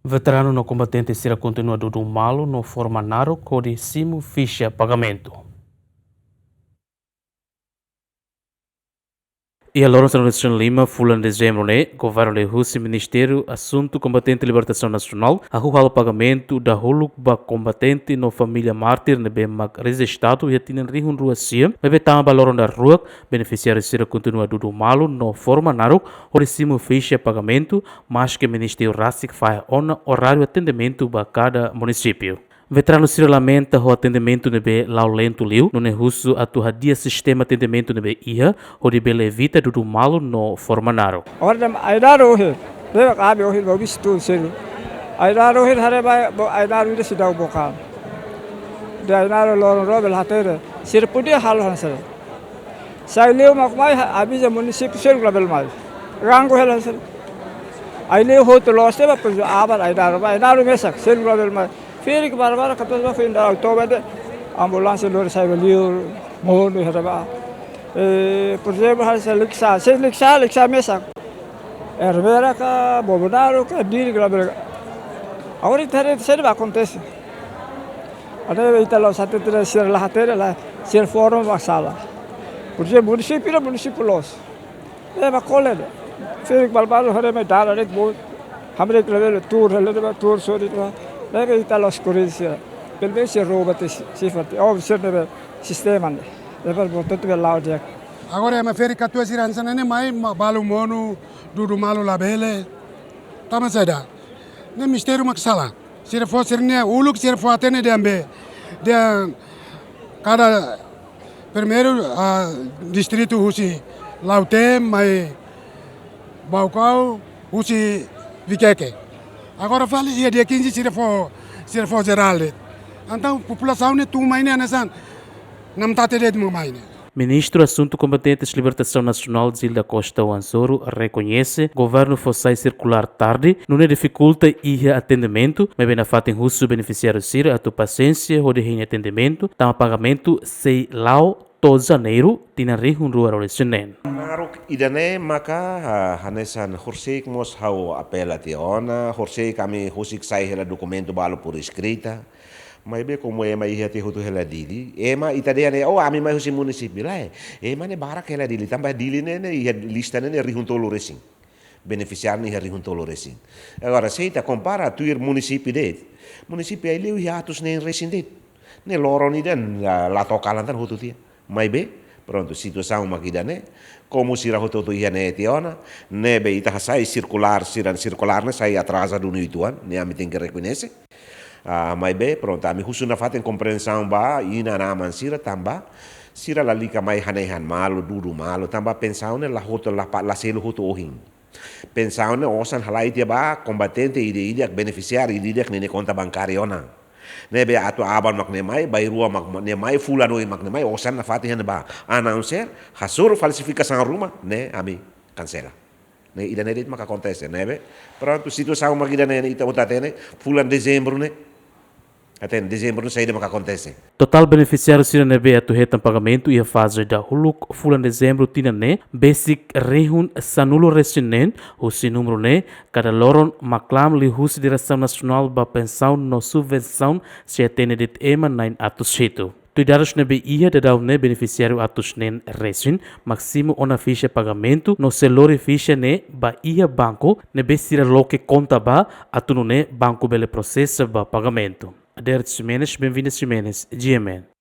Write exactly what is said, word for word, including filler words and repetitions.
Veteranu no kombatente sira kontinua dudu malu no forma naruk hodi simu fixa pagamentu. Iha loron sanulu-resin-lima fulan Dezembru ne'e, governu liuhusi Ministériu Asuntu Kombatente Libertasaun Nasionál hahú halo pagamentu dahuluk ba kombatente no família mártir ne'ebé mak rejistadu iha tinan rihun rua sia, maibé tama ba loron daruak, benefisiáriu sira kontinua dudu malu no forma naruk hodi simu fixa pagamentu, maske ministériu rasik fahe ona oráriu atendimentu ba kada munisípiu. Veteranu sira lamenta ho atendimentu ne'ebé la'o lentu liu, nune'e husu atu hadi'a sistema atendimentu ne'ebé iha, hodi bele evita dudu malu no forma naruk. Agora dem ai-daru ohin, leva kabe ohin ba bistu selu. Ai-daru ohin haree ba, ba ai-daru ida seidauk book an. Dehan ai-daru loron rua bele hatene, sira podia halo hanesan ne'e. Sai liu mak mai ha-, aviza munisípiu seluk labele mai. Ganggu hela hanesan ne'e. Ai liu hotu loos tiha ba, pois aban ai-daru ba, ai-daru mesak, seluk labele mai. Ferik barabara katuas ba foin dala toba de'it, ambulánsia lori sai ba liur, monu iha ne'ebá. Eh, por ezemplu, hanesan Likisá, sei Likisá, Likisá mesak. Ermera ka, Bobonaro ka, Dili ka, labele. Agora ita haree, sei ba akontese. Ane ita la'o sate tira sira la hatene la, sira forma ba sala. Por ezemplu, munisípiu ne'e munisípiu loos. Eh, ba kole de'it. Ferik balbal haree mai dala de'it boot. Hamriik labele tuur, labele ba tuur sori ba. Ne'ebé ita la'o eskurensia. Pelumenus sira rouba tiha si-, sifar tiha. Oh, sira ne'ebé sistema ne'e. Ne'ebé boot tiha bele la'o di'ak. Agora ema ferik katuas sira hanesan ne'e mai, ma-, balu monu, dudu malu labele. Tanba saida? Ne'e ministériu mak sala. Sira fó sira-nia uluk, sira fó hatene dehan be. Dehan kada primeiru, ah, distritu husi Lautém, mai Baucau, husi Viqueque. Agora fali iha dia quinze sira fó, sira fó jerál de'it. Entaun populasaun ne'e tun mai ne'e hanesan namtate de'it mak mai ne'e. Ministru Asuntu Kombatentes Libertasaun Nasionál Zilda Costa Wanzoro rekoñese governu fó sai sirkulár tarde, nune'e difikulta iha atendimentu, maibé nafatin husu benefisiáriu sira atu pasiénsia hodi hein atendimentu, tanba pagamentu sei la'o to'o Janeiru tinan rihun rua ruanulu-resin-neen. Naruk ida-ne'e maka, ha, hanesan horisehik mós ha'u apela tiha ona, horisehik ami husik sai hela dokumentu balu por eskrita. Maibé komu ema iha tiha hotu hela Dili, ema ita dehan ne'e, oh, ami mai husi munisípiu lae. Ema ne'e barak hela Dili, tanba Dili ne'e, ne'e iha lista ne'e, ne'e rihun tolu resin. Benefisiáriu ne'e iha rihun tolu resin. Agora, se ita kompara tuir munisípiu de'it, munisípiu ai-liu iha atus neen resin de'it. Ne'e loron ida la, la to'o kalan tan hotu tiha. Maibé, prontu, situasaun mak ida-ne'e, komu sira hotu-hotu iha ne'e tiha ona, ne'ebé ita hasai sirkulár, sira sirkulár ne'e sai atraza duni uitoan, ne'e ami tenke rekoñese. Ah, maibé, prontu, ami husu nafatin komprensaun ba inan-aman sira tanba sira lalika mai hanehan malu, dudu malu, tanba pensaun ne'e la hotu, la pa-, la selu hotu ohin. Pensaun ne'e osan halai tiha ba kombatente ida-idak, benefisiáriu ida-idak nia konta bankária ona. Ne'ebé atu aban mak ne'e mai, bainrua mak ma-, ne'e mai, fulan oin mak ne'e mai, osan nafatin iha ne'ebá. A não ser, hasoru falsifikasaun ruma, ne'e ami kansela. Ne'e ida-ne'e de'it maka akontese, ne'ebé. Prontu, situasaun mak ida-ne'e, ita hotu hatene, fulan Dezembru ne'e. Hatene, Dezembru ne'e saida maka akontese. Totál benefisiáriu sira ne'ebé atu hetan pagamentu iha faze dahuluk fulan Dezembru tinan ne'e, besik rihun sanulu-resin-neen, husi númeru ne'e, kada loron maklam liuhusi Diresaun Nasionál ba Pensaun no Subvensaun sei hatene de'it ema na'in atus hitu. Tuir dadus ne'ebé iha daudaun ne'e benefisiáriu atus neen resin mak simu ona fixa pagamentu no sei lori fixa ne'e ba iha banku ne'ebé sira loke konta ba atu nune'e banku bele prosesa ba pagamentu. Adérito Ximenes, Benvinda Ximenes, G M N.